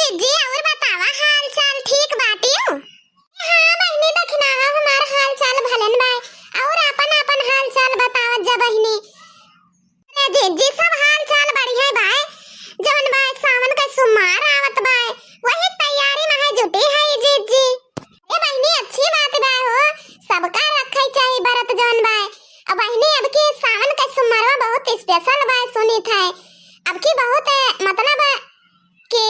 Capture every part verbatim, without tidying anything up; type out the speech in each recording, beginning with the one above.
जी, और बतावा, हाल चाल ठीक बाटिउ? हाँ बहिनी, दखिनाहा हमार हाल चाल भलन बाय, और आपन आपन हाल चाल बतावत जा बहिनी। अरे जीजी, सब हाल चाल बढ़िया बाय, जवन बाय सावन के सोमवार आवत बाय, वही तैयारी में है जुटी है जीजी। ए बहिनी, अच्छी बात बाय हो, सबका रखे चाही बरत जवन बाय। अब बहिनी, अब की सावन के सोमवारवा बहुत special बाय सुनित है, अब की बहुत, मतलब कि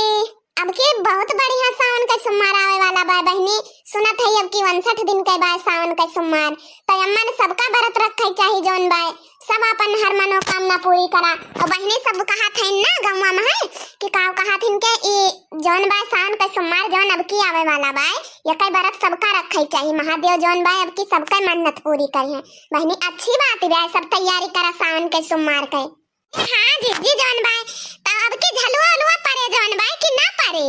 अब की बहुत बढ़िया सावन के सोमवार आवे वाला बाय बहिनी। सुनत है अब की उनसठ दिन के बाय सावन के सोमवार, तो अम्मन सबका बरत रखे चाही जौन बाय, सब आपन हर मनोकामना पूरी करा। और बहिनी, सब कहत है ना गौवा में है कि का कहत हिन के ई जौन बाय सावन के सोमवार जौन अब की आवे वाला बाय, यके बरत सबका रखे चाही। महादेव जौन बाय अब की सबके मन्नत पूरी करिहैं। बहिनी, अच्छी बात बाय, सब तैयारी करा सावन के सोमवार के। हाँ जीजी, जौन बाय, त अब की झलुआ उलुआ परे जौन बाय कि ना परे?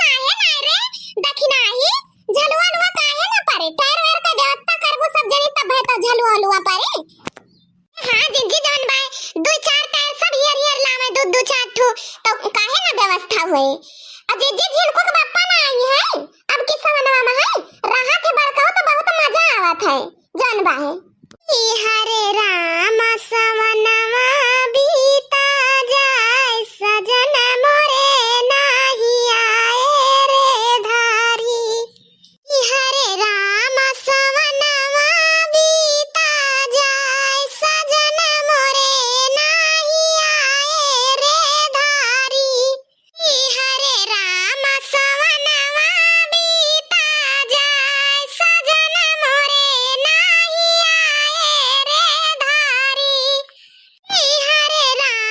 काहे ना रे, दखिनाही, झलुआ उलुआ काहे ना परे? टेर वेर के व्यवस्था करबू सब जनी, तब है तो झलुआ उलुआ परे। हाँ जीजी, जौन बाय, दू चार टेर सब हियर हियर लावे, दू दू चार ठो, तो काहे ना व्यवस्था हुए? आ जीजी, झिनकू के बप्पा ना आई है, अब की सवनवा में है, रहा थे बड़काओ तो बहुत मजा आवत है। जौन बाय। ई हरे राम सवनवा बीता जाए, सजन मोरे नाही आए रे धारी। ई हरे राम सवनवा बीता जाए, सजन मोरे नाही आए रे धारी। ई हरे राम सवनवा बीता जाए, सजन मोरे नाही आए रे धारी। ई हरे राम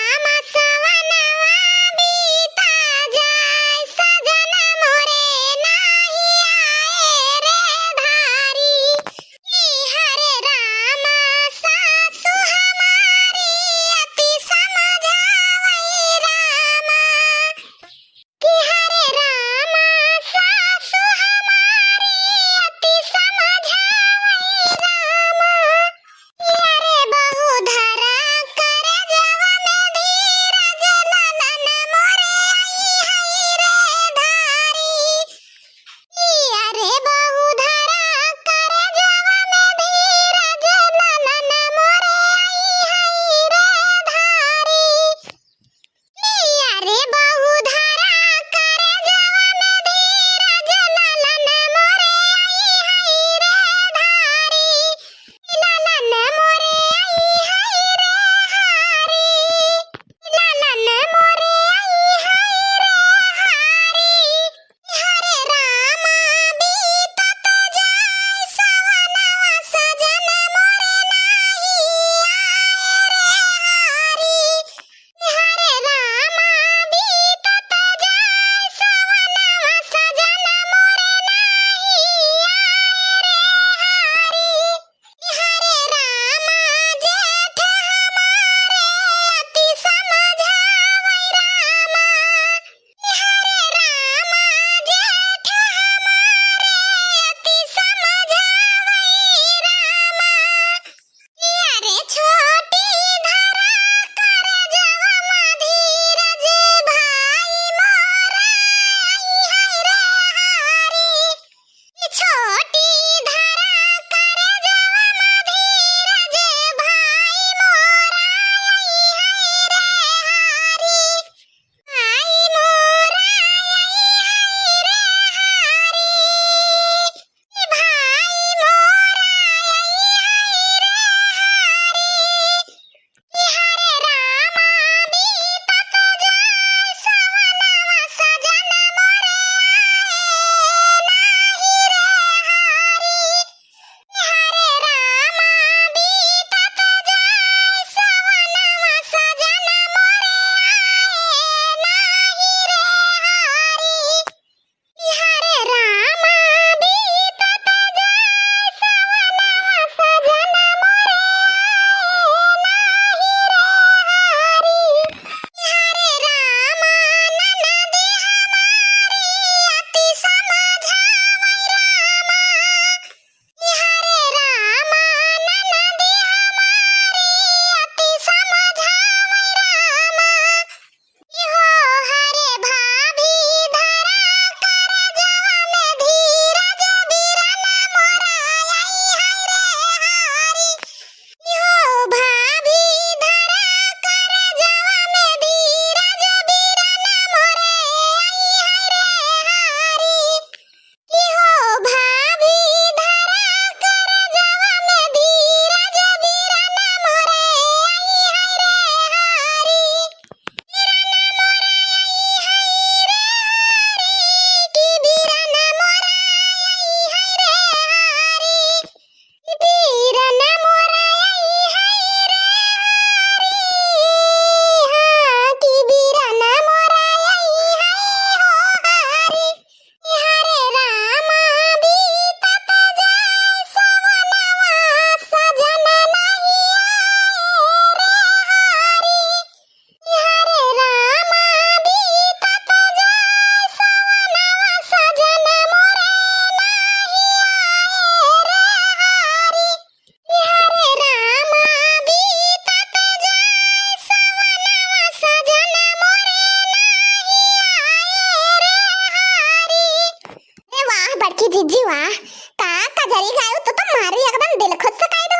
वाह, का कजरी गायू, तू तो मारी एकदम दिल खुश कर दो।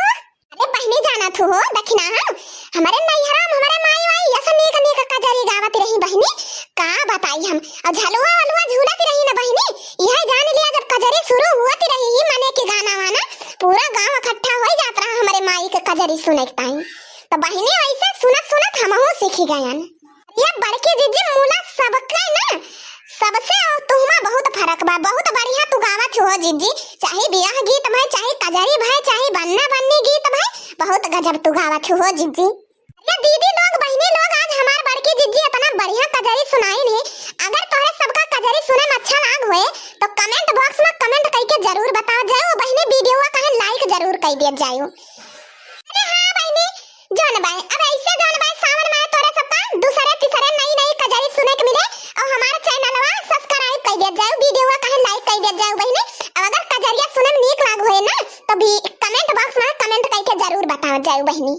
अरे बहिनी, जानत हो दखिना, हम हमरे नैहरा में हमरे माई वाई यस नीक नीक कजरी गावत रही बहिनी, का बताई हम। और झलुआ वलुआ झूलत रही ना बहिनी, यह जान लिया जब कजरी शुरू हुअत रही, मने कि गाना वाना, पूरा गांव इकट्ठा हो जात रहा हमरे माई के कजरी सुने के ताई। तो बहिनी, ऐसे सुनत सुनत हमहू सीखी गयन। ये बड़की जिज्जी मुला सबके ना, सबसे और तुहमा बहुत फर्क बा। बहुत बढ़िया तू गावत हो जिज्जी, चाहे बियाह गीत भय, चाहे कजरी भय, चाहे बन्ना बन्नी गीत भय, बहुत गजब तू गावत हो जिज्जी। अरे दीदी लोग, बहिनी लोग, आज हमार बड़की जिज्जी इतना बढ़िया कजरी सुनाई नहीं। अगर तोहरे सबका कजरी सुने में अच्छा लाग होए तो कमेंट बॉक्स में कमेंट करके जरूर बताओ जाओ बहिनी, वीडियो का कहे लाइक जरूर कर दिया जाओ। अरे हाँ बहिनी, जौन बाय, अब ऐसे जौन बाय सावन में तोरे सबका दूसरे तीसरे नई नई कजरी सुने के मिले और हमारे चैनलवा सब्सक्राइब कर दिया जाओ, वीडियो का कहे लाइक कर दिया जाओ बहिनी। और अगर कजरिया सुने में नीक लाग होए ना तो भी कमेंट बॉक्स में कमेंट करके जरूर बताओ जाओ बहिनी।